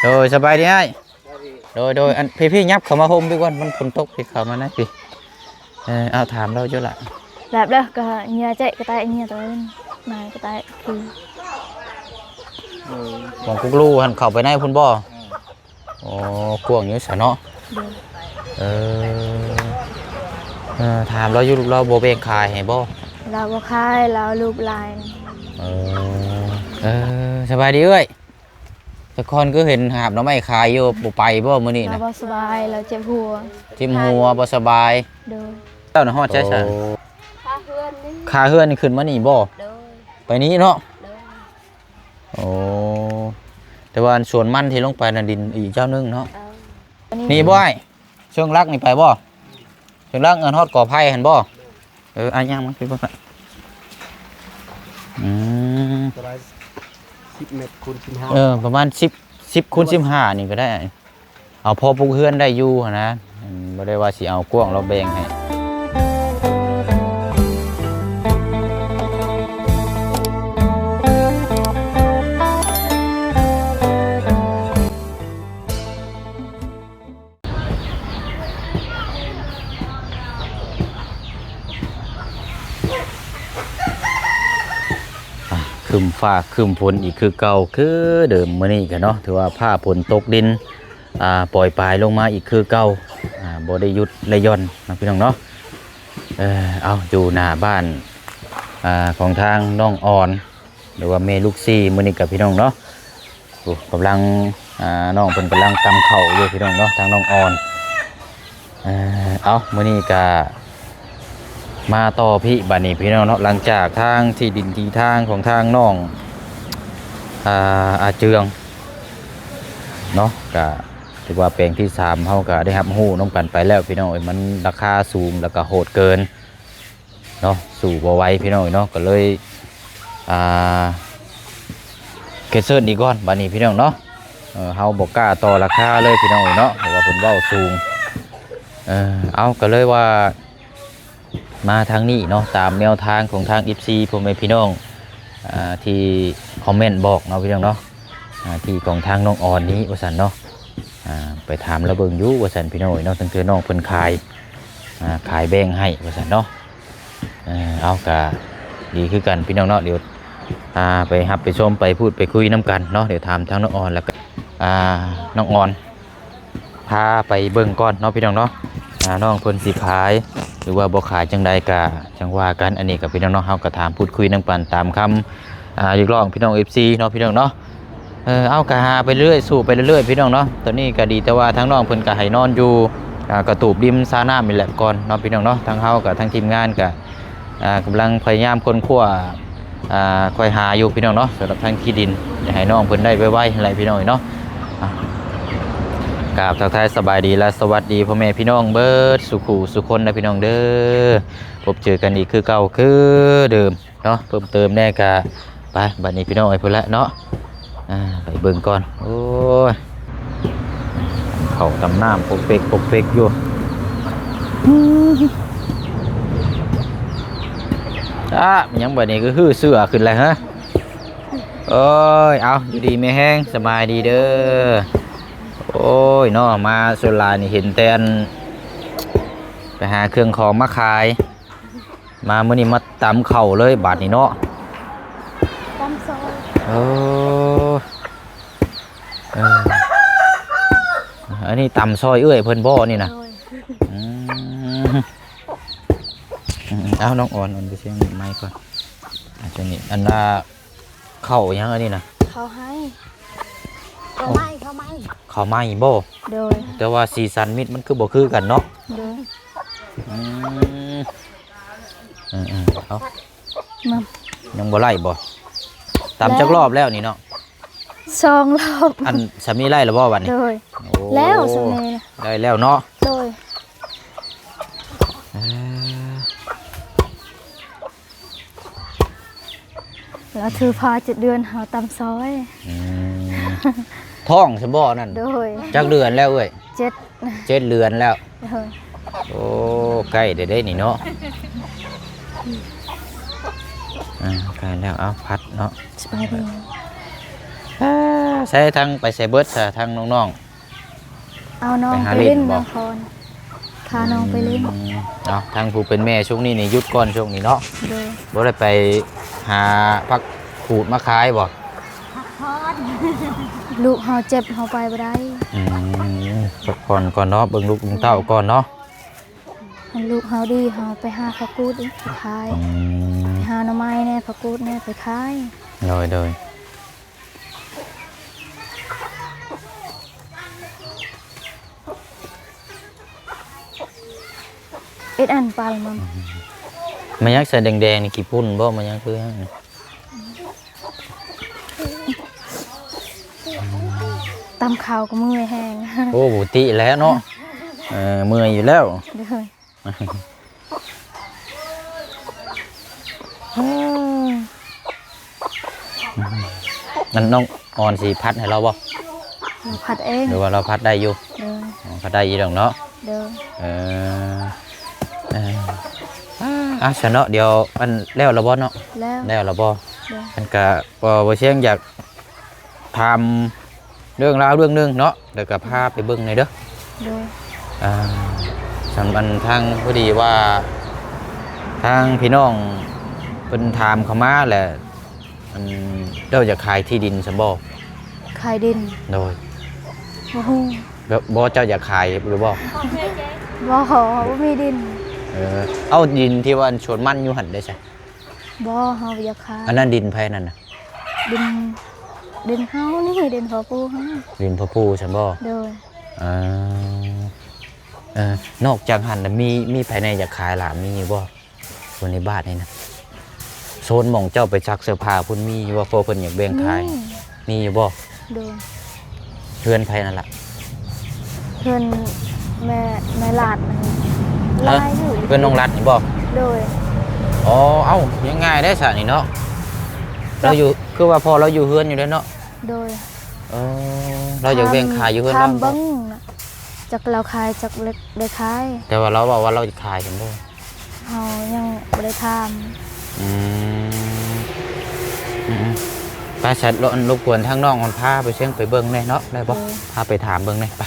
ໂດຍ ສະບາຍດີອ້າຍ. ໂດຍ ໂດຍ ອັນ ພີ່ໆ ຫຍັບເຂົ້າມາຮົ່ມພີ້ກ່ອນ ມັນຝົນຕົກ ພີ່ເຂົ້າມາໃນພີ້. ເອີ ເອົາ ຖາມລາວຢູ່ລະ. ແລ້ວ ແລ້ວກໍເຫຍື່ອແຈະກະແຕເຫຍື່ອຕົວນາຍກະແຕຄື ເອີ ໝ່ອງກຸກລູຫັ້ນ ເຂົ້າໄປໃນພຸ້ນບໍ່? ເອີ ໂອ້ ກວ້າງຢູ່ຊະເນາະ. ໂດຍ ເອີ ເອີ ຖາມລາວຢູ່ ລາວບໍ່ແບ່ງຂາຍໃຫ້ບໍ່? ລາວບໍ່ຂາຍ ລາວລູກຫຼາຍ. ເອີ ເອີ ສະບາຍດີເອື້ອຍ. ແຕ່ກ່ອນຄືເຫັນຫາບໜໍ່ໄມ້ຂາຍຢູ່ ບໍ່ໄປບໍ່ມື້ນີ້ນະ? ລາວບໍ່ສະບາຍ ລາວເຈັບຫົວ. ເຈັບຫົວ ບໍ່ສະບາຍ. ໂດຍ ເຈົ້ານະຮອດໃສຊັ້ນ? ໂອ້ ຄ່າເຮືອນນີ້ ຄ່າເຮືອນນີ້ຂຶ້ນມານີ້ບໍ່? ໂດຍ ໄປນີ້ເນາະ. ໂດຍ ໂອ້ ແຕ່ວ່າສວນມັນທີ່ລົງໄປນະ ດິນອີກເຈົ້າໜຶ່ງເນາະ. ເອີ ນີ້ບໍ່ອ້າຍ? ເຊີງລັກນີ້ໄປບໍ່? ເຊີງລັກເງິນຮອດກໍໄຜ່ຫັ້ນບໍ່? ເອີ ອາ ຍ່າງມາຄືບໍ່? ອືມ ປະມານສິບເມັດຄູນສິບຫ້າ. ເອີ ປະມານສິບ ສິບຄູນສິບຫ້ານີ້ກໍໄດ້. ເອົາພໍປຸກເຮືອນໄດ້ຢູ່ຫັ້ນນະ. ອືມ ບໍ່ໄດ້ວ່າຊິເອົາກວ້າງ ລາວແບ່ງໃຫ້. ອ່າ ຄຶ້ມຟ້າຄຶ້ມຝົນອີກຄືເກົ່າຄືເດີມ. ມື້ນີ້ກະເນາະ ຖືວ່າຟ້າຝົນຕົກດິນ ອ່າ ປ່ອຍປາຍລົງມາອີກຄືເກົ່າ. ອ່າ ບໍ່ໄດ້ຢຸດໄດ້ຢ່ອນເນາະ ພີ່ນ້ອງເນາະ. ເອີ ເອົາ ຢູ່ໜ້າບ້ານ ອ່າ ຂອງທາງນ້ອງອ່ອນ ຫຼືວ່າແມ່ລູກສີ່ ມື້ນີ້ກັບພີ່ນ້ອງເນາະ. ໂອ້ ກຳລັງ ອ່າ ນ້ອງເພິ່ນກຳລັງຕຳເຂົ້າຢູ່ ພີ່ນ້ອງເນາະ ທາງນ້ອງອ່ອນ. ເອີ ເອົາ ມື້ນີ້ກະມາຕໍ່ພີ້ບາດນີ້ ພີ່ນ້ອງເນາະ. ຫຼັງຈາກທາງທີ່ດິນທີ່ທາງຂອງທາງນ້ອງ ອ່າ ອາເຈືອງເນາະ ກະຖືວ່າແປງທີສາມ ເຮົາກະໄດ້ຮັບຮູ້ນຳກັນໄປແລ້ວ ພີ່ນ້ອງເອີຍ. ມັນລາຄາສູງ ແລ້ວກະໂຫດເກີນ ເນາະ ສູ້ບໍ່ໄຫວ ພີ່ນ້ອງເອີຍເນາະ. ກໍເລີຍ ອ່າ ແຄນເຊິນອີກກ່ອນບາດນີ້ ພີ່ນ້ອງເນາະ. ເອີ ເຮົາບໍ່ກ້າຕໍ່ລາຄາເລີຍ ພີ່ນ້ອງເອີຍເນາະ ເພາະວ່າເພິ່ນເວົ້າສູງ. ເອີ ເອົາ ກໍເລີຍວ່າມາທາງນີ້ເນາະ ຕາມແນວທາງຂອງທາງ ເອັຟຊີ ພໍ່ແມ່ພີ່ນ້ອງ ອ່າ ທີ່ຄອມເມັນບອກເນາະ ພີ່ນ້ອງເນາະ. ອ່າ ທີ່ຂອງທາງນ້ອງອ່ອນນີ້ວ່າຊັ້ນເນາະ. ອ່າ ໄປຖາມລາວເບິ່ງຢູ່ວ່າຊັ້ນ ພີ່ນ້ອງເອີຍເນາະ ທັງເທື່ອນ້ອງເພິ່ນຂາຍ ອ່າ ຂາຍແບ່ງໃຫ້ວ່າຊັ້ນເນາະ. ເອີ ເອົາ ກະດີຄືກັນ ພີ່ນ້ອງເນາະ. ດຽວ ອ່າ ໄປຮັບໄປຊົມ ໄປພູດໄປຄຸຍນຳກັນເນາະ. ດຽວຖາມທາງນ້ອງອ່ອນ ແລ້ວກະ ອ່າ ນ້ອງອ່ອນ ພາໄປເບິ່ງກ່ອນເນາະ ພີ່ນ້ອງເນາະ. ອ່າ ນ້ອງເພິ່ນຊິຂາຍ ຫຼືວ່າບໍ່ຂາຍຈັ່ງໃດກະຈັ່ງວ່າກັນ. ອັນນີ້ກະ ພີ່ນ້ອງເນາະ ເຮົາກະຖາມພູດຄຸຍນຳກັນຕາມຄຳ ອ່າ ຮຽກຮ້ອງ ພີ່ນ້ອງ ເອັຟຊີ ເນາະ ພີ່ນ້ອງເນາະ. ເອີ ເອົາ ກະຫາໄປເລື້ອຍ ສູ້ໄປເລື້ອຍ ພີ່ນ້ອງເນາະ. ຕອນນີ້ກະດີແຕ່ວ່າທາງນ້ອງເພິ່ນກະໃຫ້ນອນຢູ່ ອ່າ ກະຕູບລິມສະນ້ຳນີ້ແຫຼະກ່ອນເນາະ ພີ່ນ້ອງເນາະ. ທາງເຮົາກະ ທາງທີມງານກະ ອ່າ ກຳລັງພະຍາຍາມຄົ້ນຄວ້າ ອ່າ ຄວາຍຫາຢູ່ ພີ່ນ້ອງເນາະ ສຳລັບທາງທີ່ດິນ ຢາກໃຫ້ນ້ອງເພິ່ນໄດ້ໄວໆຫັ້ນແຫຼະ ພີ່ນ້ອງເອີຍເນາະ. ອ່າ ກາບທັກທາຍສະບາຍດີ ແລະ ສະຫວັດດີພໍ່ແມ່ພີ່ນ້ອງເບິດສູ່ຄູ່ສູ່ຄົນເດີ ພີ່ນ້ອງເດີ. ພົບເຈີກັນອີກຄືເກົ່າຄືເດີມເນາະ. ເພີ່ມເຕີມແດ່ກະ ໄປ ບັດນີ້ ພີ່ນ້ອງເອີຍ ພຸ້ນລະເນາະ. ອ່າ ໄປເບິ່ງກ່ອນ. ໂອ້ຍ ເຂົ້າຕຳນ້ຳປົກເປັກປົກເປັກຢູ່. ອາ ຍັງບັດນີ້ກໍຮືເສື້ອຂຶ້ນແລ້ວຮະ. ໂອ້ຍ ເອົາ ຢູ່ດີມີແຮງ ສະບາຍດີເດີ. ໂອ້ຍເນາະ ມາສ່ວນຫຼາຍນີ້ເຫັນແຕ່ອັນ ໄປຫາເຄື່ອງຂອງມາຂາຍ. ມາມື້ນີ້ມາຕຳເຂົ້າເລີຍບາດນີ້ເນາະ. ຕຳຊອຍ ເອີ ເອີ ອັນນີ້ຕຳຊອຍເອື້ອຍເພິ່ນບໍ່ນີ້ນະ? ໂດຍ ອືມ ເອົາ ນ້ອງອ່ອນ ອ່ອນໄປຊຽງນີ້ໄມກ່ອນ. ອາ ຊຽງນີ້ ອັນວ່າ ເຂົ້າຫຍັງອັນນີ້ນະ? ເຂົ້າໄຮ່ ເຂົ້າໄມ້ ເຂົ້າໄມ້ ເຂົ້າໄມ້ບໍ່? ໂດຍ ແຕ່ວ່າສີສັນມິດມັນຄືບໍ່ຄືກັນເນາະ? ໂດຍ ອືມ ເອີໆ ເອົາ ຍັງບໍ່ໄດ້ບໍ່? ຕຳຈັກລອບແລ້ວນີ້ເນາະ? ສອງລອບ ອັນ ສາມີໄດ້ແລ້ວບໍ່ບັດນີ້? ໂດຍ ໂອ້ ແລ້ວສາມີນະ ໄດ້ແລ້ວເນາະ? ໂດຍ ເອີ ລາວຖືພາເຈັດເດືອນ ເຮົາຕຳຊອຍ ອືມ ທ້ອງຊະບໍ່ນັ້ນ? ໂດຍ ຈັກເດືອນແລ້ວເອື້ອຍ? ເຈັດ ເຈັດເດືອນແລ້ວ ໂດຍ ໂອ້ ໃກ້ໄດ້ເດ້ນີ້ເນາະ ອ່າ ໃກ້ແລ້ວ ເອົາ ພັດເນາະ ສະບາຍດີ ອ່າ ໃສ ທາງໄປໃສເບິດຊະ ທາງນ້ອງໆ? ເອົານ້ອງໄປຫຼິ້ນ ໄປຫາຫຼິ້ນບໍ່? ນະຄອນ ພານ້ອງໄປຫຼິ້ນ. ອືມ ເອົາ ທາງຜູ້ເປັນແມ່ຊ່ວງນີ້ນີ້ຢຸດກ່ອນ ຊ່ວງນີ້ເນາະ. ໂດຍ. ບໍ່ໄດ້ໄປຫາຜັກຂູດມາຂາຍບໍ່? ພັກຜ່ອນ ລູກເຮົາເຈັບ ເຮົາໄປບໍ່ໄດ້. ອືມ ພັກຜ່ອນກ່ອນເນາະ ເບິ່ງລູກເບິ່ງເຕົ້າກ່ອນເນາະ. ຄັນລູກເຮົາດີ ເຮົາໄປຫາຜັກຂູດໄປຂາຍ. ອືມ ໄປຫາໜໍ່ໄມ້ແດ່ ຜັກຂູດແດ່ ໄປຂາຍ. ໂດຍ ໂດຍ. ເຮັດອັນປານມັນ ອືມ ມັນຍັງໃສ່ແດງໆ ນີ້ ຂີ້ຝຸ່ນບໍ່? ມັນຍັງຄືຫຍັງ? ຕຳເຂົ້າກໍເມື່ອຍແຮງ. ໂອ້ ປົກກະຕິແລ້ວເນາະ. ເອີ ເມື່ອຍຢູ່ແລ້ວ. ໂດຍ. ອັນນ້ອງອອນຊິຜັດໃຫ້ລາວບໍ່? ລາວຜັດເອງ ຫຼືວ່າລາວຜັດໄດ້ຢູ່? ໂດຍ. ອໍ ຜັດໄດ້ຢູ່ດອກເນາະ. ໂດຍ. ເອີ ເອີ ອ່າ ຊັ້ນເນາະ ດຽວ ອັນ ແລ້ວລະບໍ່ເນາະ? ແລ້ວ ແລ້ວລະບໍ່? ໂດຍ. ອັນກະ ບໍ່ ບໍ່ຊຽງຢາກ ຖາມເລື່ອງລາວເລື່ອງໜຶ່ງເນາະ ແລ້ວກໍພາໄປເບິ່ງແດ່ເດີ. ໂດຍ. ອ່າ ສຳ ອັນທາງ ພໍດີວ່າທາງພີ່ນ້ອງເພິ່ນຖາມເຂົ້າມາແຫຼະ ອັນ ເຈົ້າຢາກຂາຍທີ່ດິນຊັ້ນບໍ່? ຂາຍດິນ? ໂດຍ. ບໍ່ຮູ້. ແບບ ບໍ່ ເຈົ້າຢາກຂາຍຫຼືບໍ່? ບໍ່ ເຮົາບໍ່ມີດິນ. ເອີ ເອົາ ດິນທີ່ວ່າສວນມັນຢູ່ຫັ້ນເດ້ຊະ? ບໍ່ ເຮົາບໍ່ຢາກຂາຍ. ອັນນັ້ນດິນໃຜນັ້ນນະ? ດິນ ດິນເຮົານີ້ ດິນພໍ່ປູ່ເຮົາ. ດິນພໍ່ປູ່ຊັ້ນບໍ່? ໂດຍ. ເອີ ເອີ ນອກຈາກຫັ້ນລະມີ ມີໃຜແດ່ຢາກຂາຍລະ ມີຢູ່ບໍ່? ຄົນໃນບ້ານນີ້ນະ ໂຊນໝ່ອງເຈົ້າໄປຊັກເສື້ອຜ້າພຸ້ນ ມີຢູ່ບໍ່? ເພາະເພິ່ນຢາກແບ່ງຂາຍ. ມີ. ມີຢູ່ບໍ່? ໂດຍ. ເຮືອນໃຜນັ້ນລະ? ເຮືອນແມ່ ແມ່ຫຼາດນັ້ນ. ເອີ ຫຼາຍຢູ່. ເຮືອນນ້ອງລັດນີ້ບໍ່? ໂດຍ. ອໍ ເອົ້າ ຍັງງ່າຍໄດ໋ຊະນີ້ເນາະ. ລາວຢູ່ ຄືວ່າພໍ່ລາວຢູ່ເຮືອນຢູ່ເດ້ເນາະ. ໂດຍ. ເອີ ລາວຢາກແບ່ງຂາຍຢູ່ເຮືອນ ຖາມເບິ່ງນະ ຈັກລາວຂາຍ ຈັກໄດ້ຂາຍ. ແຕ່ວ່າລາວເວົ້າວ່າລາວຈະຂາຍຊັ້ນເດີ. ເຮົາຍັງບໍ່ໄດ້ຖາມ. ອືມ ອືມໆ ໄປຊະ ລົບກວນທາງນ້ອງກ່ອນ ພາໄປຊຽງໄປເບິ່ງແດ່ເນາະ ໄດ້ບໍ່? ໂດຍ. ພາໄປຖາມເບິ່ງແດ່ ໄປ.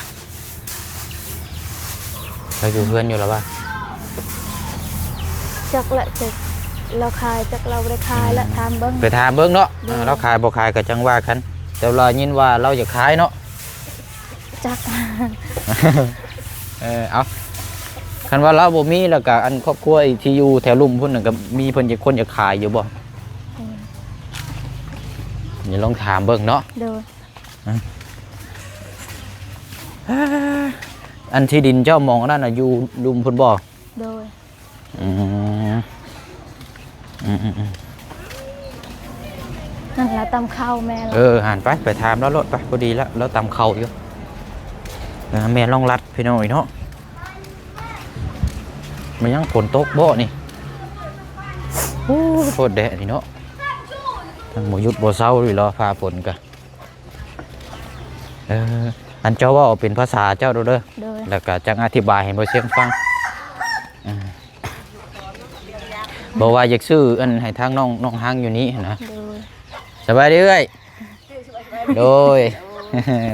ລາວຢູ່ເຮືອນຢູ່ລະວະ? ຈັກລະ ຈັກລາວຂາຍ ຈັກລາວບໍ່ໄດ້ຂາຍລະ. ອືມ ຖາມເບິ່ງ ໄປຖາມເບິ່ງເນາະ. ໂດຍ. ເອີ ລາວຂາຍບໍ່ຂາຍກໍຈັ່ງວ່າກັນ ແຕ່ວ່າຍິນວ່າລາວຢາກຂາຍເນາະ. ຈັກ. ເອີ ເອົາ ຄັນວ່າລາວບໍ່ມີ ແລ້ວກະ ອັນ ຄອບຄົວທີ່ຢູ່ແຖວລຸ່ມພຸ້ນນະ ກະມີເພິ່ນຈັກຄົນຢາກຂາຍຢູ່ບໍ່? ອືມ ດຽວລອງຖາມເບິ່ງເນາະ. ໂດຍ. ອັນທີ່ດິນເຈົ້າໝ່ອງອັນນັ້ນນະ ຢູ່ລຸ່ມພຸ້ນບໍ່? ໂດຍ. ອືມ ອືມໆ ນັ້ນລະຕຳເຂົ້າແມ່ລະ. ເອີ ຫັ້ນໄປ ໄປຖາມລາວໂລດໄປ. ພໍດີລະ ລາວຕຳເຂົ້າຢູ່. ເອີ ແມ່ນ້ອງລັດ ພີ່ນ້ອງເອີຍເນາະ. ມັນຍັງຝົນຕົກບໍ່ນີ້? ໂອ້ ໂຄດແດດນີ້ເນາະ ຍັງບໍ່ຢຸດບໍ່ເຊົາຢູ່ລະ ຟ້າຝົນກະ. ເອີ ອັນເຈົ້າເວົ້າເປັນພາສາເຈົ້າໂລດເດີ. ໂດຍ. ແລ້ວກະຈັ່ງອະທິບາຍໃຫ້ບໍ່ຊຽງຟັງ. ເອີ ບໍ່ວ່າຢາກຊື້ອັນໃຫ້ທາງນ້ອງ ນ້ອງຮັງຢູ່ນີ້ຫັ້ນນະ. ໂດຍ. ສະບາຍດີເອື້ອຍ. ໂດຍ.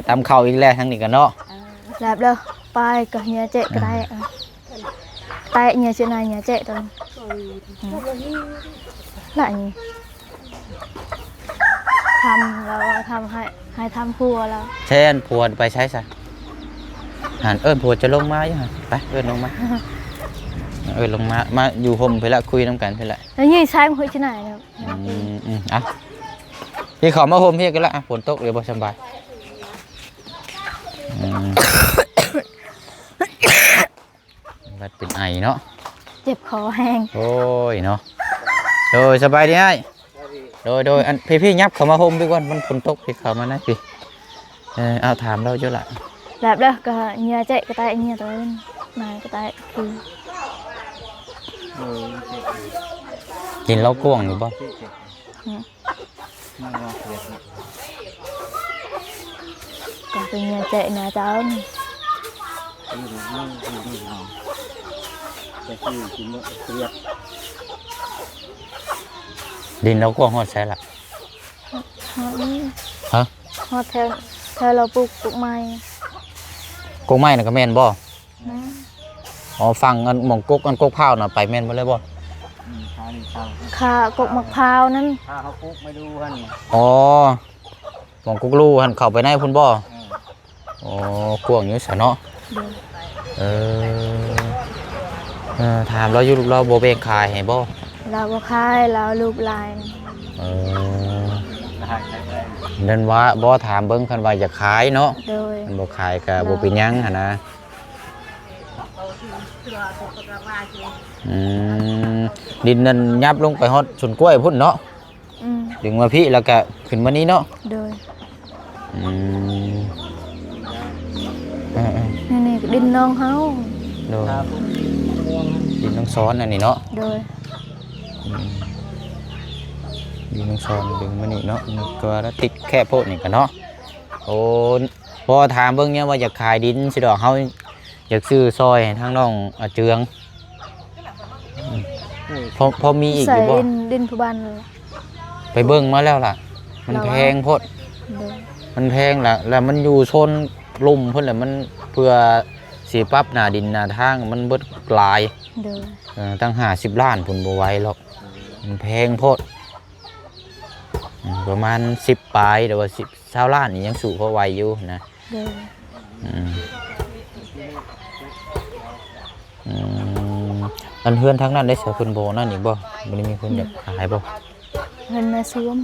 ຕຳເຂົ້າອີກແລ້ວທາງນີ້ກະເນາະ. ເອີ ແຊບເດີ. ໄປກະເຫຍື້ອເຈະກະໄດ້. ເອີ ແຕະເຫຍື້ອເຈະນາຍເຫຍື້ອເຈະຕົວ ລະນີ້ ທຳລາວວ່າທຳໃຫ້ ໃຫ້ທຳຜົວລາວ. ແຊນຜົວໄປໃສຊະ? ຫັ້ນເອີ້ນຜົວຈະລົງມາຢູ່ຫັ້ນ. ໄປເອີ້ນລົງມາ ເອີ້ນລົງມາ ມາຢູ່ຮົ່ມພີ້ລະ ຄຸຍນຳກັນພີ້ລະ. ແລ້ວນີ້ໃຊ້ມາຄຸຍທີ່ໄຫນ? ອືມ ອືມ ອ່ະ ພີ່ເຂົ້າມາຮົ່ມພີ້ກັນລະ. ຝົນຕົກດຽວບໍ່ສະບາຍ. ອືມ ບັດເປັນໄອເນາະ ເຈັບຄໍແຮງ. ໂອ້ຍເນາະ. ໂດຍ ສະບາຍດີອ້າຍ. ໂດຍ ໂດຍ ອັນ ພີ່ໆ ຫຍັບເຂົ້າມາຮົ່ມພີ້ກ່ອນ ມັນຝົນຕົກ. ພີ່ເຂົ້າມາໃນພີ້. ເອີ ເອົາ ຖາມລາວຢູ່ລະ. ແບບເດີ ກະເຫຍື້ອເຈະກະແຕະເຫຍື້ອຕົວ ນາຍກະແຕະຄື ດິນລາວກວ້າງຢູ່ບໍ່? ອືມ ກະເປັນເຫຍື້ອເຈະນາເຈົ້າ. ດິນລາວກວ້າງຮອດໃສລະ? ຮອດນີ້. ຮະ? ຮອດແຖວ ແຖວລາວປູກກົກໄມ້. ກົກໄມ້ນັ້ນກໍແມ່ນບໍ່? ແມ່ນ. ອໍ ຝັ່ງອັນໝ່ອງກົກ ອັນກົກພ້າວນະ ໄປແມ່ນເບິດເລີຍບໍ່? ອືມ ຄານີ້ເຊົາ ຄາກົກໝາກພ້າວນັ້ນ ຄາເຮົາປູກໄມ້ດູຫັ້ນ. ອໍ ໝ່ອງກົກລູຫັ້ນ ເຂົ້າໄປໃນພຸ້ນບໍ່? ເອີ ໂອ້ ກວ້າງຢູ່ຊະເນາະ. ໂດຍ. ເອີ ເອີ ຖາມລາວຢູ່ ລາວບໍ່ແບ່ງຂາຍໃຫ້ບໍ່? ລາວບໍ່ຂາຍ ລາວລູກຫຼາຍ. ເອີ ນັ້ນວ່າ ບໍ່ ຖາມເບິ່ງ ຄັນວ່າຢາກຂາຍເນາະ. ໂດຍ. ຄັນບໍ່ຂາຍກໍບໍ່ເປັນຫຍັງຫັ້ນນະ. ອືມ ດິນນັ້ນຫຍັບລົງໄປຮອດສວນກ້ວຍພຸ້ນເນາະ. ອືມ ດຶງມາພີ້ ແລ້ວກະຂຶ້ນມານີ້ເນາະ. ໂດຍ. ອືມ ເອີໆ ນີ້ໆ ດິນນ້ອງເຮົາ. ໂດຍ. ດິນນ້ອງຊອນອັນນີ້ເນາະ. ໂດຍ. ອືມ ດິນນ້ອງຊອນ ດຶງມານີ້ເນາະ. ມັນກໍວ່າຕິດແຄບໂພດນີ້ກະເນາະ. ໂອ້ ພໍຖາມເບິ່ງແນວວ່າຢາກຂາຍດິນຊິດອກ ເຮົາຢາກຊື້ຊ່ອຍໃຫ້ທາງນ້ອງອາເຈືອງ. ອືມ ພໍ ພໍມີອີກຢູ່ບໍ່? ໃສ່ດິນ ດິນຜູ້ບ້ານ. ໄປເບິ່ງມາແລ້ວລະ ມັນແພງໂພດ. ໂດຍ. ມັນແພງລະ ລະມັນຢູ່ໂຊນລຸ່ມພຸ້ນລະ ມັນເພື່ອຊິປັບໜ້າດິນໜ້າທາງ ມັນເບິດຫຼາຍ. ໂດຍ. ເອີ ຕັ້ງຫ້າສິບລ້ານພຸ້ນ ບໍ່ໄຫວຫຼອກ ມັນແພງໂພດ. ອືມ ປະມານສິບປາຍ ຫຼືວ່າສິບ ຊາວລ້ານນີ້ຍັງສູ້ພໍໄຫວຢູ່ນະ. ໂດຍ. ອືມ ອືມ ອັນເຮືອນທາງນັ້ນໄດ້ສະ ເພິ່ນບໍ່ນັ້ນອີກບໍ່? ບໍ່ໄດ້ມີຄົນຢາກຂາຍບໍ່? ເພິ່ນນະຊວມ.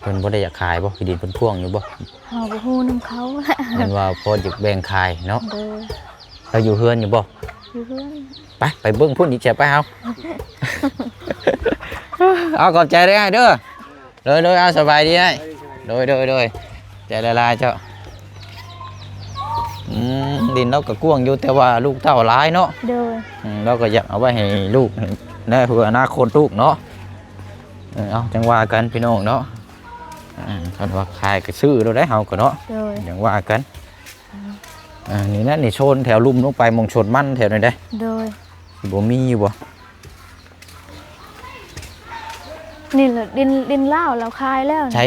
ເພິ່ນບໍ່ໄດ້ຢາກຂາຍບໍ່? ທີ່ດິນເພິ່ນກວ້າງຢູ່ບໍ່? ເຮົາບໍ່ຮູ້ນຳເຂົາແຫຼະ ເພິ່ນວ່າພໍຢາກແບ່ງຂາຍເນາະ. ໂດຍ. ລາວຢູ່ເຮືອນຢູ່ບໍ່? ຢູ່ເຮືອນ. ໄປ ໄປເບິ່ງພຸ້ນອີກ ແຊະໄປເຮົາ. ເອົາ ຂອບໃຈເດີອ້າຍເດີ. ໂດຍໆ ເອົາ ສະບາຍດີອ້າຍ. ໂດຍໆ ໂດຍ ໃຈຫຼາຍໆ ເຈົ້າ. ອືມ ດິນລາວກໍກວ້າງຢູ່ ແຕ່ວ່າລູກເຕົ້າຫຼາຍເນາະ. ໂດຍ. ອືມ ລາວກໍຢາກເອົາໄວ້ໃຫ້ລູກ ໃນເພື່ອອະນາຄົດລູກເນາະ. ເອີ ເອົາ ຈັ່ງວ່າກັນພີ່ນ້ອງເນາະ. ອາ ຄັນວ່າຂາຍກໍຊື້ໂລດໄດ໋ເຮົາກໍເນາະ. ໂດຍ. ຈັ່ງວ່າກັນ. ອືມ ອາ ນີ້ນະ ນີ້ໂຊນແຖວລຸ່ມລົງໄປ ໝ່ອງສວນມັນແຖວນີ້ເດ້. ໂດຍ. ຊິບໍ່ມີຢູ່ບໍ່? ນີ້ລະດິນ ດິນລາວ ລາວຂາຍແລ້ວ. ໃສ?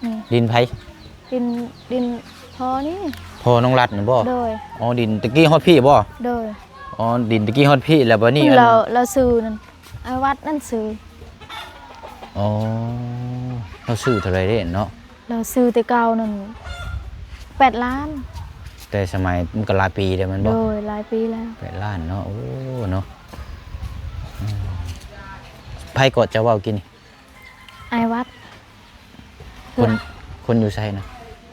ນີ້ ດິນໃຜ? ດິນ ດິນພໍ່ນີ້ ພໍ່ນ້ອງລັດນີ້ບໍ່? ໂດຍ. ອໍ ດິນຕະກີ້ຮອດພີ້ບໍ່? ໂດຍ. ອໍ ດິນຕະກີ້ຮອດພີ້ ແລ້ວບາດນີ້ອັນ ລາວ ລາວຊື້ນັ້ນ ອາວັດນັ້ນຊື້. ອໍ ລາວຊື້ເທົ່າໃດເດ້ເນາະ? ລາວຊື້ແຕ່ເກົ່ານັ້ນແປດລ້ານ. ແຕ່ສະໄໝມັນກໍຫຼາຍປີແລ້ວແມ່ນບໍ່? ໂດຍ ຫຼາຍປີແລ້ວ. ແປດລ້ານເນາະ. ໂອ້ ເນາະ. ອືມ ໃຜເກາະເຈົ້າເວົ້າກີ້ນີ້? ອ້າຍວັດ. ຄົນ ຄົນຢູ່ໃສນະ?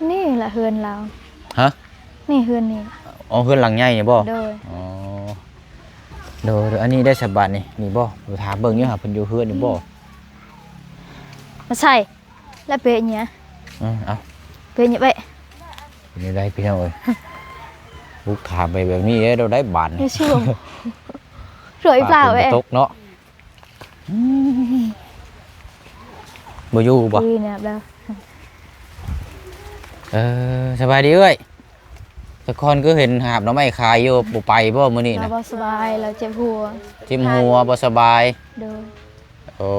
ນີ້ລະເຮືອນລາວ. ຮະ? ນີ້ເຮືອນນີ້. ອໍ ເຮືອນຫຼັງໃຫຍ່ນີ້ບໍ່? ໂດຍ. ອໍ ໂດຍໆ. ອັນນີ້ໄດ້ສະບາດນີ້ ນີ້ບໍ່? ຖາມເບິ່ງຢູ່ຫາເພິ່ນຢູ່ເຮືອນນີ້ບໍ່? ອືມ ມາໃສ່ ແລ້ວເປະເຫຍ. ເອີ ເອົາ ເປະເຫຍໄປ. ເປັນຈັ່ງໃດພີ່ນ້ອງເອີຍ? ບຸກຖາມໄປແບບນີ້ເດ້ ເຮົາໄດ້ບາດນີ້. ຊ່ວຍ ຊ່ວຍ ປາ ເປົ່າ ຝົນ ເອີ ຕົກເນາະ. ອືມ ບໍ່ຢູ່ບໍ່? ດີແນບແລ້ວ. ເອີ ສະບາຍດີເອື້ອຍ. ແຕ່ກ່ອນຄືເຫັນຫາບໜໍ່ໄມ້ຂາຍຢູ່ ບໍ່ໄປບໍ່ມື້ນີ້ນະ? ລາວບໍ່ສະບາຍ ລາວເຈັບຫົວ. ເຈັບຫົວ ບໍ່ສະບາຍ. ໂດຍ. ໂອ້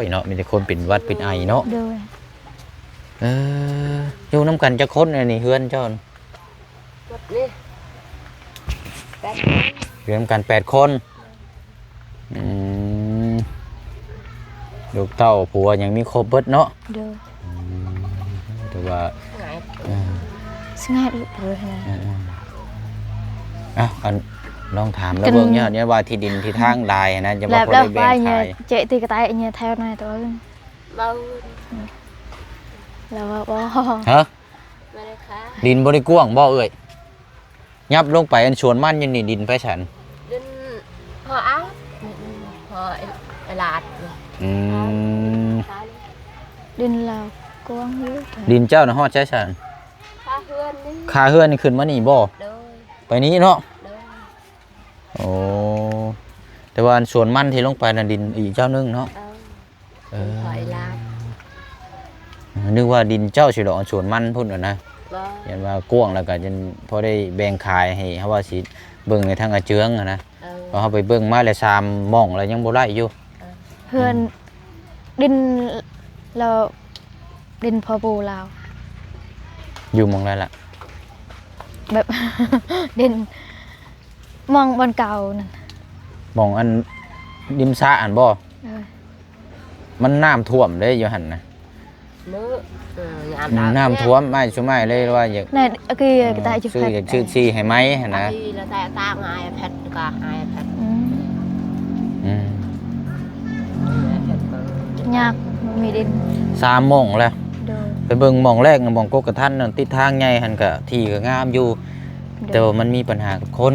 ຍເນາະ ມີແຕ່ຄົນເປັນຫວັດເປັນໄອເນາະ. ໂດຍ. ເອີ ຢູ່ນຳກັນຈັກຄົນອັນນີ້ ເຮືອນເຈົ້າ? ໝົດນີ້ ແປດຄົນ. ຢູ່ນຳກັນແປດຄົນ. ອືມ ລູກເຕົ້າຜົວຫຍັງມີຄົບເບິດເນາະ. ໂດຍ. ອືມ ຖືວ່າງ່າຍ ເອີ ສະຫງ່າຍເລີຍນະ. ເອີໆ ເອົ້າ ອັນ ລອງຖາມລາວເບິ່ງ ຍ້ອນວ່າທີ່ດິນທີ່ທາງຫຼາຍນະ ຈະວ່າບໍ່ໄດ້ແບ່ງຂາຍ. ເຈະຕິກະໄຕເນຍແຖວໃນຕົວ ເວົ້າ ລາວວ່າບໍ່. ຮະ? ບໍ່ໄດ້ຂາຍ. ດິນບໍ່ໄດ້ກວ້າງບໍ່ເອື້ອຍ? ຫຍັບລົງໄປອັນສວນມັນຢູ່ນີ້ ດິນໃຜຊັ້ນ? ດິນພໍ່ອາດ ພໍ່ອາດ. ອືມ ດິນລາວກວ້າງຢູ່. ດິນເຈົ້ານະຮອດໃສຊັ້ນ? ຄາເຮືອນນີ້. ຄາເຮືອນນີ້ຂຶ້ນມານີ້ບໍ່? ໂດຍ. ໄປນີ້ເນາະ? ໂດຍ. ໂອ້ ແຕ່ວ່າອັນສວນມັນທີ່ລົງໄປນະ ດິນອີກເຈົ້າໜຶ່ງເນາະ? ເອີ. ເອີ ເປັນຂອງຫຼານ. ເອີ ນຶກວ່າດິນເຈົ້າຊິດອກ ສວນມັນພຸ້ນນະ. ບໍ່. ຢ້ານວ່າກວ້າງແລ້ວກໍຈັ່ງພໍໄດ້ແບ່ງຂາຍໃຫ້ ເຮົາວ່າຊິເບິ່ງໃນທາງອາເຈືອງຫັ້ນນະ. ເອີ. ເພາະເຮົາໄປເບິ່ງມາແລ້ວສາມໝ່ອງແລ້ວຍັງບໍ່ໄດ້ຢູ່. ເອີ. ເຮືອນ ອືມ ດິນລາວ ດິນພໍ່ປູ່ລາວ. ຢູ່ໝ່ອງໃດລະ? ແບບ ເດັ່ນ ໝ່ອງບ່ອນເກົ່ານັ້ນ ໝ່ອງອັນ ລິມສະຫັ້ນບໍ່? ເອີ ມັນນ້ຳຖ້ວມເດ້ຢູ່ຫັ້ນນະ ມື້ ເອີ ຍາມ ອືມ ນ້ຳຖ້ວມ ອ້າຍຊຸມອ້າຍເລີຍວ່າຢາກ ນັ້ນ ໂອເຄ ອືມ ກໍໄດ້ຢູ່ ຊື້ ແພັດ ຢາກຊື້ຊີໃຫ້ໃໝ່ຫັ້ນນະ ອັນນີ້ລະແຕ່ຕ່າງອ້າຍແພັດ ກໍອ້າຍແພັດ ອືມ ອືມ ຍາກ ບໍ່ມີດິນ ສາມໝ່ອງແລ້ວ ໂດຍ ໄປເບິ່ງໝ່ອງແລກນະ ໝ່ອງກົກກະທັນນັ້ນ ຕິດທາງໃຫຍ່ຫັ້ນ ກໍທີ່ກໍງາມຢູ່ ໂດຍ ແຕ່ວ່າມັນມີບັນຫາກັບຄົນ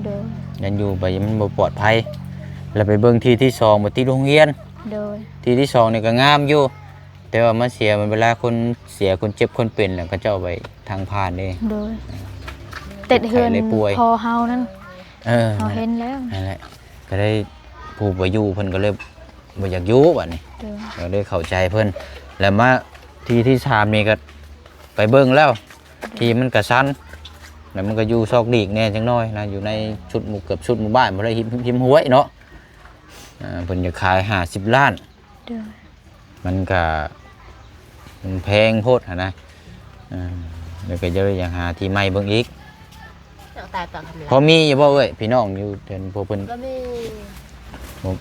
ໂດຍ ຢ້ານຢູ່ໄປມັນບໍ່ປອດໄພ ແລ້ວໄປເບິ່ງທີ່ທີສອງ ບໍ່ຕິດໂຮງຮຽນ ໂດຍ ທີ່ທີສອງນີ້ກໍງາມຢູ່ ແຕ່ວ່າມາເສຍເວລາຄົນເສຍ ຄົນເຈັບ ຄົນເປັນ ແລ້ວເຂົາເຈົ້າໄປທາງຜ່ານເດ້ ໂດຍ ຕິດເຮືອນພໍ່ເຮົານັ້ນ ເອີ ເຮົາເຫັນແລ້ວ ນັ້ນແຫຼະ ກໍໄດ້ ຜູ້ໄປຢູ່ເພິ່ນກໍເລີຍບໍ່ຢາກຢູ່ບັດນີ້ ໂດຍ ກໍເລີຍເຂົ້າໃຈເພິ່ນ ແລ້ວມາທີ່ທີສາມນີ້ກໍໄປເບິ່ງແລ້ວ ໂດຍ ທີ່ມັນກໍຊັນ ແລ້ວມັນກໍຢູ່ຊອກຫຼີກແດ່ຈັກໜ້ອຍນະ ຢູ່ໃນສຸດໝູ່ ເກືອບສຸດໝູ່ບ້ານ ບໍ່ໄດ້ ຮິມ ຮິມຫ້ວຍເນາະ ອ່າ ເພິ່ນຢາກຂາຍຫ້າສິບລ້ານ ໂດຍ ມັນກະ ມັນແພງໂພດຫັ້ນນະ ເອີ ແລ້ວກໍເລີຍຢາກຫາທີ່ໃໝ່ເບິ່ງອີກ ເອົາຕາຍປາກກຳລາ ພໍມີຢູ່ບໍ່ເອື້ອຍ ພີ່ນ້ອງຢູ່ເທິງພວກເພິ່ນ? ກໍມີ ບໍ່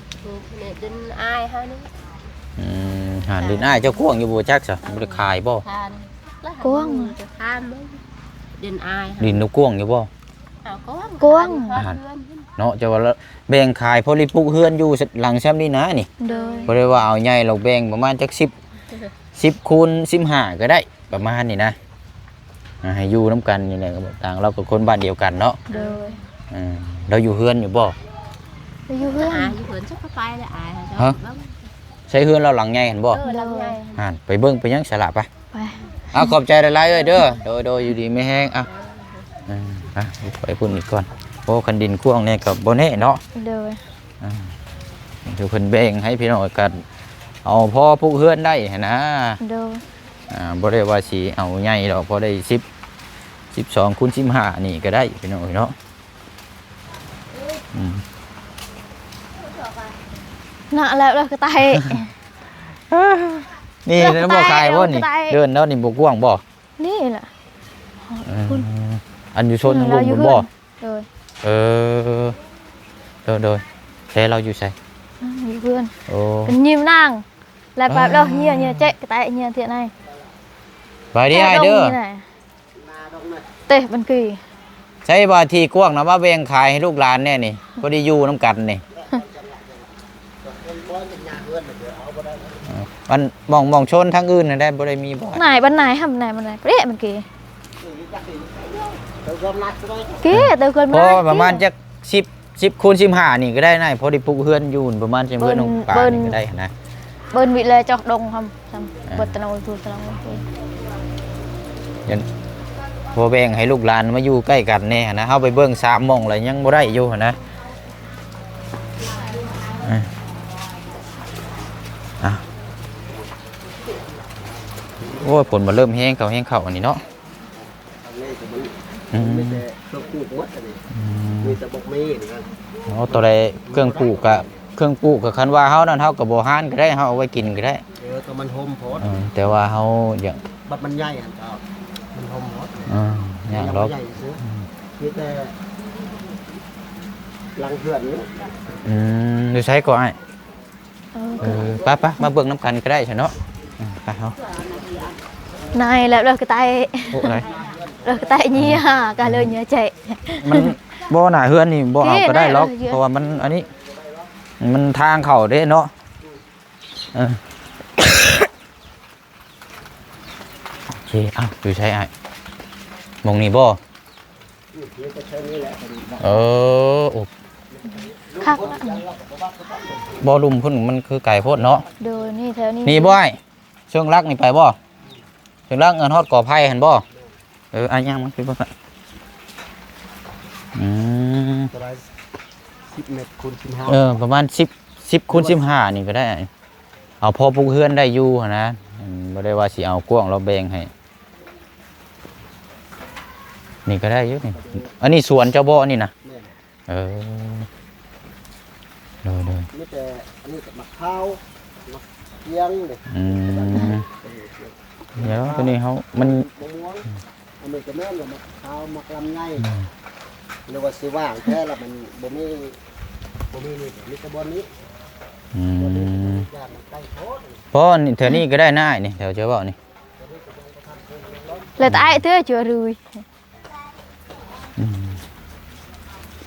ມີເພິ່ນດິນອ້າຍເຮົານີ້ ອືມ ຫາ ເອີ ດິນອ້າຍເຈົ້າກວ້າງຢູ່ບໍ່ຈັກຊະ ບໍ່ໄດ້ຂາຍບໍ່? ກວ້າງ ຈະຖາມເບິ່ງ ດິນອ້າຍ ດິນລາວກວ້າງຢູ່ບໍ່? ເອົາ ກວ້າງ ກວ້າງ ເນາະ ຈະວ່າແບ່ງຂາຍພໍໄດ້ປຸກເຮືອນຢູ່ຫຼັງຊ່ຳນີ້ນະນີ້ ໂດຍ ບໍ່ໄດ້ວ່າເອົາໃຫຍ່ ລາວແບ່ງປະມານຈັກສິບ ສິບຄູນສິບຫ້າກໍໄດ້ ປະມານນີ້ນະ ອ່າ ໃຫ້ຢູ່ນຳກັນນີ້ແຫຼະ ຕ່າງລາວກໍຄົນບ້ານດຽວກັນເນາະ ໂດຍ ເອີ ລາວຢູ່ເຮືອນຢູ່ບໍ່? ລາວຢູ່ເຮືອນ ອາ ຢູ່ເຮືອນ ຈັກກໍໄປແລ້ວອາຍ ຮະ? ໃຊ້ເຮືອນລາວຫຼັງໃຫຍ່ຫັ້ນບໍ່? ເອີ ຫຼັງໃຫຍ່ ຫັ້ນ ໄປເບິ່ງໄປຫຍັງສະລະ ໄປ ໄປ ເອົາ ຂອບໃຈຫຼາຍໆເອີຍເດີ ໂດຍ ໂດຍ ຢູ່ດີມີແຮງ ອ່ະ ເອີ ອ່ະ ໄປພຸ້ນອີກກ່ອນ ໂອ້ ຄັນດິນກວ້າງແດ່ກໍບໍ່ແນ່ເນາະ ໂດຍ ອ່າ ຄືເພິ່ນແບ່ງໃຫ້ພີ່ນ້ອງ ກໍເອົາພໍປຸກເຮືອນໄດ້ຫັ້ນນະ ໂດຍ ອ່າ ບໍ່ໄດ້ວ່າຊິເອົາໃຫຍ່ດອກ ພໍໄດ້ສິບ ສິບສອງຄູນສິບຫ້ານີ້ກໍໄດ້ພີ່ນ້ອງເອີຍເນາະ ອືມ ນະ ແລ້ວ ແລ້ວກະໄຕ ນີ້ ແລ້ວບໍ່ຂາຍບໍ່ນີ້? ເດີ່ນແລ້ວນີ້ບໍ່ກວ້າງບໍ່? ນີ້ແຫຼະ ເອີ ອັນຢູ່ໂຊນທາງລຸ່ມພຸ້ນບໍ່? ໂດຍ ເອີ ໂດຍໆ ແຕ່ລາວຢູ່ໃສ? ອ່າ ຢູ່ເຮືອນ ໂອ້ ເປັນຍິມນາງ ແລ້ວແບບ ອ່າ ລາວເຫຍ ເຫຍເຈະກະແຕະເຫຍເທຍໃນ ໄປດີອ້າຍເດີ ເຕະບັນກີ ໃຊ້ວ່າທີ່ກວ້າງນະ ມາແບ່ງຂາຍໃຫ້ລູກຫຼານແດ່ນີ້ ພໍໄດ້ຢູ່ນຳກັນນີ້. ເອີ ອັນໝ່ອງ ໝ່ອງໂຊນທາງອື່ນນະໄດ້ ບໍ່ໄດ້ມີບໍ່? ນາຍ ບ້ານນາຍ ຫຳນາຍ ບ້ານນາຍ ເປະມັນເກ ເກ ເຕີເກີນ ພໍ ມາ ປະມານຈັກສິບ ສິບຄູນສິບຫ້ານີ້ກໍໄດ້ນາຍ ພໍໄດ້ປຸກເຮືອນຢູ່ປະມານ ເຮືອນຂອງປ້ານີ້ກໍໄດ້ຫັ້ນນະ ເບິ່ນວິແລຈອກດົງຫຳ ອ່າ ເບິດຕະໂນນ ທູຕະໂນນ ພໍແບ່ງໃຫ້ລູກຫຼານມາຢູ່ໃກ້ກັນແດ່ຫັ້ນນະ ເຮົາໄປເບິ່ງສາມໝ່ອງແລ້ວຍັງບໍ່ໄດ້ຢູ່ຫັ້ນນະ. ອ່ະ ອ່ະ ໂອ້ຍ ຝົນມາເລີ່ມແຮງເຂົ້າ ແຮງເຂົ້າອັນນີ້ເນາະ ອັນນີ້ກໍມັນ ອືມ ມີແຕ່ເຄື່ອງປູກໝົດອັນນີ້ ອືມ ມີແຕ່ບັກມີນີ້ນະ ໂອ້ ຕົວໃດເຄື່ອງປູກກະ ເຄື່ອງປູກກະ ຄັນວ່າເຮົານັ້ນ ເຮົາກໍບໍ່ຫານກໍໄດ້ ເຮົາເອົາໄວ້ກິນກໍໄດ້ ເອີ ກໍມັນໂຮມໂພດ ເອີ ແຕ່ວ່າເຮົາຢາກ ບັດມັນໃຫຍ່ຫັ້ນກໍມັນໂຮມໂພດ ເອີ ຍາກດອກ ໃຫຍ່ຊື່ ອືມ ມີແຕ່ຫຼັງເຮືອນນີ້ ອືມ ຢູ່ໃສກໍອ້າຍ? ເອີ ເອີ ໄປໆ ມາເບິ່ງນຳກັນກໍໄດ້ຊະເນາະ ອືມ ໄປເຮົາ ນາຍ ແລ້ວ ແລ້ວກະໄຕ ໂອ້ ໄດ້ ແລ້ວກະໄຕເຫຍ ກະເລີຍເຫຍແຈະ ມັນ ບໍ່ ໜ້າເຮືອນນີ້ບໍ່ເອົາກໍໄດ້ດອກ ເພາະວ່າມັນ ອັນນີ້ ມັນທາງເຂົ້າເດ້ເນາະ ເອີ ໂອເຄ ເອົ້າ ຢູ່ໃສອ້າຍ? ໝ່ອງນີ້ບໍ່? ເອີ ໂອ້ ຄັກລະ ບໍ່ ລຸ່ມພຸ້ນມັນຄືໄກໂພດເນາະ ໂດຍ ນີ້ແຖວນີ້ ນີ້ບໍ່ອ້າຍ? ເຊີງຫຼັກນີ້ໄປບໍ່? ເຊີງຫຼັກ ເອີ ຮອດກໍໄຜ່ຫັ້ນບໍ່? ເອີ ອາ ຍ່າງມາຄືບໍ່? ອືມ ປະມານສິບເມັດຄູນສິບຫ້າ ເອີ ປະມານສິບ ສິບຄູນສິບຫ້ານີ້ກໍໄດ້ ເອົາພໍປຸກເຮືອນໄດ້ຢູ່ຫັ້ນນະ ບໍ່ໄດ້ວ່າຊິເອົາກວ້າງ ລາວແບ່ງໃຫ້ ນີ້ກໍໄດ້ຢູ່ນີ້ ອັນນີ້ສວນເຈົ້າບໍ່ ອັນນີ້ນະ? ແມ່ນ ເອີ ໂດຍໆ ມີແຕ່ອັນນີ້ກັບໝາກພ້າວ ໝາກກຽງເດ້ ອືມ ດຽວໂຕນີ້ເຮົາ ມັນ ມະມ່ວງ ອັນນີ້ກໍແມ່ນວ່າມັກຂາວມັກລຳໄຍ ອືມ ຫຼືວ່າຊິວ່າງແທ້ລະ ມັນບໍ່ມີ ບໍ່ມີນີ້ ມີແຕ່ບ່ອນນີ້ ອືມ ບ່ອນນີ້ ຢ້ານມັນໄກໂພດ ບໍ່ ນີ້ ແຖວນີ້ກໍໄດ້ນາຍນີ້ ແຖວເຈົ້າເວົ້ານີ້ ແລ້ວແຕ່ອ້າຍເທື່ອຈະລຸຍ ອືມ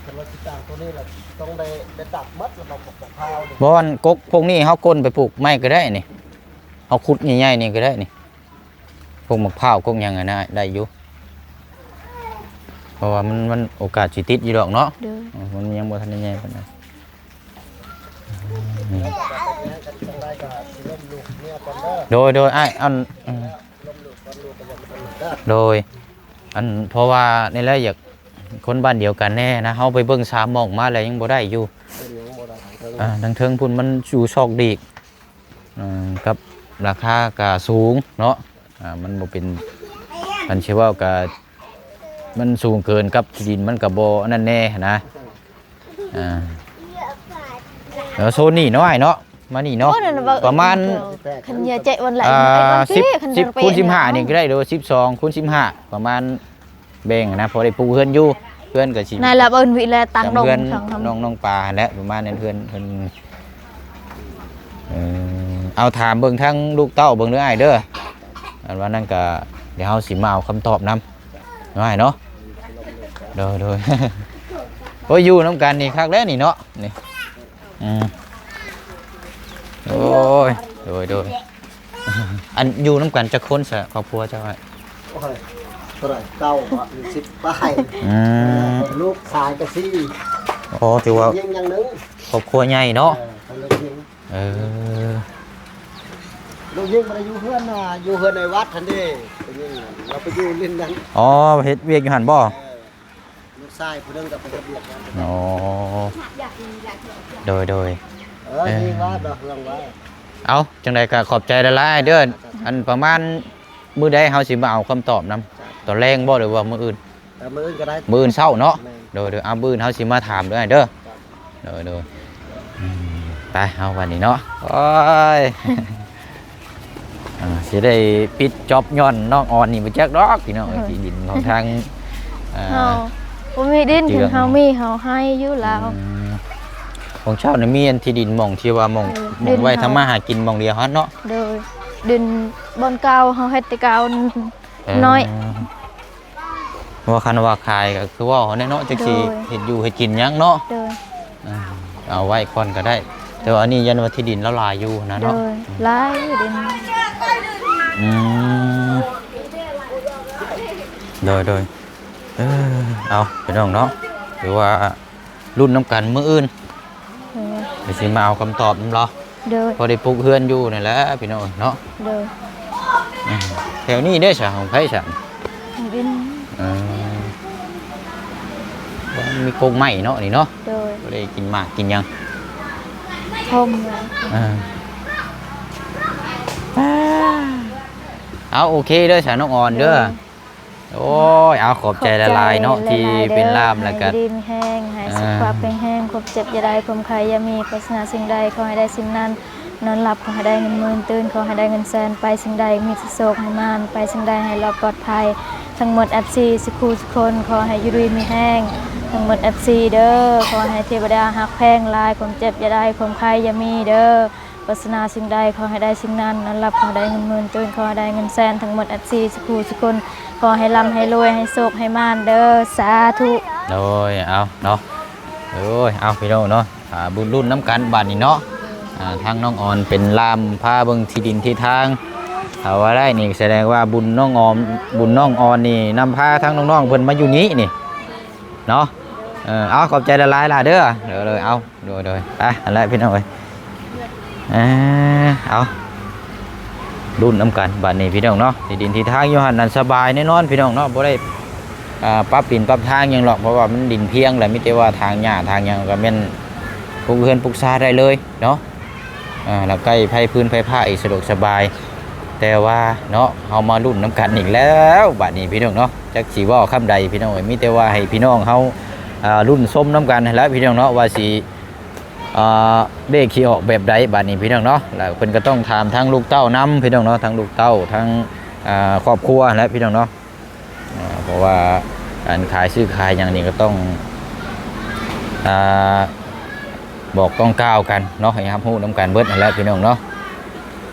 ຄັນວ່າຊິຕັ້ງໂຕນີ້ລະ ຕ້ອງໄດ້ ໄດ້ຕັດໝົດລະ ບັກ ບັກ ບັກພ້າວນີ້ ບໍ່ ອັນກົກພວກນີ້ເຮົາກົ້ນໄປປູກໃໝ່ກໍໄດ້ນີ້ ເຮົາຂຸດໃຫຍ່ໆນີ້ກໍໄດ້ນີ້ ພວກໝາກພ້າວ ພວກຫຍັງຫັ້ນນະ ໄດ້ຢູ່ ເພາະວ່າມັນ ມັນໂອກາດຊິຕິດຢູ່ດອກເນາະ ໂດຍ ເອີ ມັນຍັງບໍ່ທັນໄດ້ໃຫຍ່ປານໃດ ອືມ ໂດຍ ໂດຍ ອ້າຍ ອັນ ອືມ ໂດຍ ອັນ ເພາະວ່ານີ້ແຫຼະ ຢາກຄົນບ້ານດຽວກັນແດ່ນະ ເຮົາໄປເບິ່ງສາມໝ່ອງມາແລ້ວຍັງບໍ່ໄດ້ຢູ່ ຍັງບໍ່ໄດ້ທາງເທິງ ອ່າ ທາງເທິງພຸ້ນມັນຢູ່ຊອກດີກ ເອີ ກັບລາຄາກະສູງເນາະ ອ່າ ມັນບໍ່ເປັນ ຄັນຊິເວົ້າກະ ມັນສູງເກີນກັບທີ່ດິນ ມັນກະບໍ່ອັນນັ້ນແດ່ຫັ້ນນະ ອ່າ ແລ້ວໂຊນນີ້ເນາະ ອ້າຍເນາະ ມານີ້ເນາະ ປະມານ ຄັນເຍາະແຈະວັນລະ ອ່າ ສິບ ສິບຄູນສິບຫ້ານີ້ກໍໄດ້ ຫຼືສິບສອງຄູນສິບຫ້າ ປະມານ ແບ່ງນະ ພໍໄດ້ປູກເຮືອນຢູ່ ເຮືອນກໍຊິ ນາຍລະເອີ້ນວິແລຕາງດົງ ເຮືອນນ້ອງ ນ້ອງປາຫັ້ນແຫຼະ ປະມານນັ້ນ ເຮືອນ ເຮືອນ ເອີ ເອົາຖາມເບິ່ງທາງລູກເຕົ້າເບິ່ງເດີອ້າຍເດີ ອັນວ່ານັ້ນກໍ ດຽວເຮົາຊິມາເອົາຄຳຕອບນຳ ເນາະອ້າຍເນາະ ໂດຍ ໂດຍ ໂອ້ຍ ຢູ່ນຳກັນນີ້ຄັກແລ້ວນີ້ເນາະ ນີ້ ອືມ ໂອ້ຍ ໂດຍ ໂດຍ ອັນຢູ່ນຳກັນຈັກຄົນຊະ ຄອບຄົວເຈົ້າ? ໂອ້ຍ ເທົ່າໃດ ເກົ້າ ສິບປາຍ ອືມ ລູກຊາຍກໍສີ່ ໂອ້ ຖືວ່າຍິງຢ່າງໜຶ່ງ ຄອບຄົວໃຫຍ່ເນາະ ເອີ ເອີ ລູກຍິງບໍ່ໄດ້ຢູ່ເຮືອນນະ ຢູ່ເຮືອນໃນວັດຫັ້ນເດ້ ຜູ້ຍິງນັ້ນ ລາວໄປຢູ່ຫຼິ້ນນັ້ນ ອໍ ເຮັດວຽກຢູ່ຫັ້ນບໍ່? ເອີ ລູກຊາຍຜູ້ໜຶ່ງກໍໄປເຮັດວຽກນຳ ອໍ ໂດຍ ໂດຍ ເອີ ເອີ ນີ້ວ່າດອກເຮືອງວ່າ ເອົາ ຈັ່ງໃດກໍຂອບໃຈຫຼາຍໆເດີ ອັນປະມານມື້ໃດເຮົາຊິມາເອົາຄຳຕອບນຳ ຕອນແລງບໍ່ ຫຼືວ່າມື້ອື່ນ? ເອີ ມື້ອື່ນກໍໄດ້ ມື້ອື່ນເຊົ້າເນາະ ແມ່ນ ໂດຍ ໂດຍ ເອົາ ມື້ອື່ນເຮົາຊິມາຖາມເດີ ເດີ ໂດຍ ໂດຍ ອືມ ໄປເຮົາບັດນີ້ເນາະ ໂອ້ຍ ອ່າ ຊິໄດ້ປິດຈອບຍ້ອນນ້ອງອອນນີ້ບໍ່ຈັກດອກພີ່ນ້ອງ ເອີ ທີ່ດິນຂອງທາງ ອ່າ ເຮົາບໍ່ມີດິນ ເຮົາມີເຮົາໃຫ້ຢູ່ລາວ ອືມ ຂອງເຈົ້ານີ້ມີອັນທີ່ດິນໝ່ອງທີ່ວ່າໝ່ອງ ເອີ ໝ່ອງໄວ້ທຳມາຫາກິນໝ່ອງດຽວຫັ້ນເນາະ ໂດຍ ດິນບ່ອນເກົ່າເຮົາເຮັດແຕ່ເກົ່າ ເອີ ນ້ອຍ ວ່າຄັນວ່າຂາຍກໍຄືເວົ້າຫັ້ນແຫຼະເນາະ ຈັກຊິ ໂດຍ ເຮັດຢູ່ເຮັດກິນຫຍັງເນາະ ໂດຍ ອ່າ ເອົາໄວ້ກ່ອນກໍໄດ້ ແຕ່ວ່າອັນນີ້ຢ້ານວ່າທີ່ດິນລາວຫຼາຍຢູ່ນະເນາະ ໂດຍ ຫຼາຍຢູ່ເດ ອືມ ໂດຍ ໂດຍ ເອີ ເອົາ ພີ່ນ້ອງເນາະ ຖືວ່າ ລຸ້ນນຳກັນມື້ອື່ນ ໂດຍ ດຽວຊິມາເອົາຄຳຕອບນຳລາວ ໂດຍ ພໍໄດ້ປຸກເຮືອນຢູ່ນີ້ແຫຼະພີ່ນ້ອງເນາະ ໂດຍ ອືມ ແຖວນີ້ເດ້ຊະ ຂອງໃຜຊະ? ຂອງເອັນ ເອີ ມີກົກໄມ້ເນາະນີ້ເນາະ ໂດຍ ບໍ່ໄດ້ກິນໝາກກິນຫຍັງ ຫົ່ມ ເອີ ເອົາ ໂອເຄເດີຊະ ນ້ອງອອນເດີ ໂດຍ ໂອ້ຍ ເອົາ ຂອບໃຈຫຼາຍໆເນາະ ຂອບໃຈຫຼາຍໆ ທີ່ເປັນລ່າມ ເດີ ແລ້ວກໍ ໃຫ້ຢູ່ດີມີແຮງ ໃຫ້ ອ່າ ສຸຂະພາບແຂງແຮງ ຄວາມເຈັບຢ່າໄດ້ ຄວາມໄຂ້ຢ່າມີ ປາດຖະໜາສິ່ງໃດ ຂໍໃຫ້ໄດ້ສິ່ງນັ້ນ ນອນຫຼັບ ຂໍໃຫ້ໄດ້ເງິນໝື່ນ ຕື່ນ ຂໍໃຫ້ໄດ້ເງິນແສນ ໄປສິ່ງໃດມີແຕ່ໂຊກໃຫ້ໝານ ໄປສິ່ງໃດໃຫ້ລອດປອດໄພ ທັງໝົດເອັຟຊີ ສຸຂູສຸຄົນ ຂໍໃຫ້ຢູ່ດີມີແຮງ ທັງໝົດເອັຟຊີເດີ ຂໍໃຫ້ເທວະດາຮັກແພງຫຼາຍ ຄວາມເຈັບຢ່າໄດ້ ຄວາມໄຂ້ຢ່າມີເດີ. ປາດຖະໜາສິ່ງໃດ ຂໍໃຫ້ໄດ້ສິ່ງນັ້ນ ນອນຫຼັບ ຂໍໃຫ້ໄດ້ເງິນໝື່ນ ຕື່ນ ຂໍໃຫ້ໄດ້ເງິນແສນ ທັງໝົດເອັຟຊີ ສຸຂູສຸຄົນ ຂໍໃຫ້ລ່ຳໃຫ້ລວຍ ໃຫ້ໂຊກໃຫ້ໝານເດີ ສາທຸ. ໂດຍ ເອົາເນາະ ໂດຍ ເອົາ ພີ່ນ້ອງເນາະ ອ່າ ບຸນລຸ້ນນຳກັນບາດນີ້ເນາະ ອ່າ ທາງນ້ອງອອນເປັນລ່າມພາເບິ່ງທີ່ດິນທີ່ທາງ ຖ້າວ່າໄດ້ນີ້ສະແດງວ່າບຸນນ້ອງອອມ ບຸນນ້ອງອອນນີ້ນຳພາທາງນ້ອງໆເພິ່ນມາຢູ່ນີ້ນີ້ ເນາະ ເອີ ເອົາ ຂອບໃຈຫຼາຍໆຫຼາເດີ ເດີ ເດີ ເອົາ ໂດຍ ໂດຍ ໄປ ຫັ້ນແຫຼະພີ່ນ້ອງເອີຍ ເອີ ເອົາ ລຸ້ນນຳກັນບາດນີ້ພີ່ນ້ອງເນາະ ທີ່ດິນທີ່ທາງຢູ່ຫັ້ນນັ້ນສະບາຍແນ່ນອນພີ່ນ້ອງເນາະ ບໍ່ໄດ້ ອ່າ ປັບດິນປັບທາງຫຍັງດອກ ເພາະວ່າມັນດິນພຽງແຫຼະ ມີແຕ່ວ່າຖາງຫຍ້າຖາງຫຍັງກໍແມ່ນ ປຸກເຮືອນປຸກຊາໄດ້ເລີຍເນາະ ອ່າ ແລ້ວໃກ້ໄຟຟືນໄຟຟ້າອີກ ສະດວກສະບາຍ ແຕ່ວ່າເນາະ ເຮົາມາລຸ້ນນຳກັນອີກແລ້ວ ບາດນີ້ພີ່ນ້ອງເນາະ ຈັກຊິເວົ້າຄຳໃດພີ່ນ້ອງເອີຍ ມີແຕ່ວ່າໃຫ້ພີ່ນ້ອງເຮົາ ອ່າ ລຸ້ນຊົມນຳກັນຫັ້ນແຫຼະພີ່ນ້ອງເນາະ ວ່າຊິ ອ່າ ເລກຊິອອກແບບໃດບາດນີ້ພີ່ນ້ອງເນາະ ແລ້ວເພິ່ນກໍຕ້ອງຖາມທາງລູກເຕົ້ານຳພີ່ນ້ອງເນາະ ທາງລູກເຕົ້າ ທາງ ອ່າ ຄອບຄົວຫັ້ນແຫຼະພີ່ນ້ອງເນາະ. ອ່າ ເພາະວ່າການຂາຍຊື້ຂາຍຫຍັງນີ້ກໍຕ້ອງ ອ່າ ບອກຕ້ອງກ່າວກັນເນາະ ໃຫ້ຮັບຮູ້ນຳກັນເບິດຫັ້ນແຫຼະພີ່ນ້ອງເນາະ.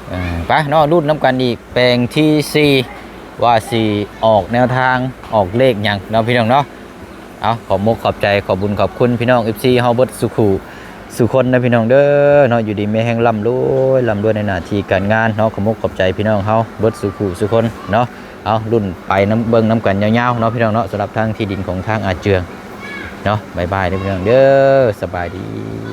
ເອີ ໄປເນາະ ລຸ້ນນຳກັນອີກ ແປງທີສີ່ ວ່າຊິອອກແນວທາງ ອອກເລກຫຍັງເນາະ ພີ່ນ້ອງເນາະ. ເອົາ ຂອບມຸກຂອບໃຈ ຂອບບຸນຂອບຄຸນພີ່ນ້ອງ ເອັຟຊີ ເຮົາເບິດສູ່ຄູ່ສູ່ຄົນນະພີ່ນ້ອງເດີເນາະ. ຢູ່ດີມີແຮງ ລ່ຳລວຍ ລ່ຳລວຍໃນໜ້າທີ່ການງານເນາະ. ຂອບມຸກຂອບໃຈພີ່ນ້ອງເຮົາເບິດສູ່ຄູ່ສູ່ຄົນເນາະ. ເອົາ ລຸ້ນໄປນຳ ເບິ່ງນຳກັນຍາວໆເນາະ ພີ່ນ້ອງເນາະ. ສຳລັບທາງທີ່ດິນຂອງທາງອາເຈືອງເນາະ. ບາຍບາຍເດີພີ່ນ້ອງເດີ ສະບາຍດີ.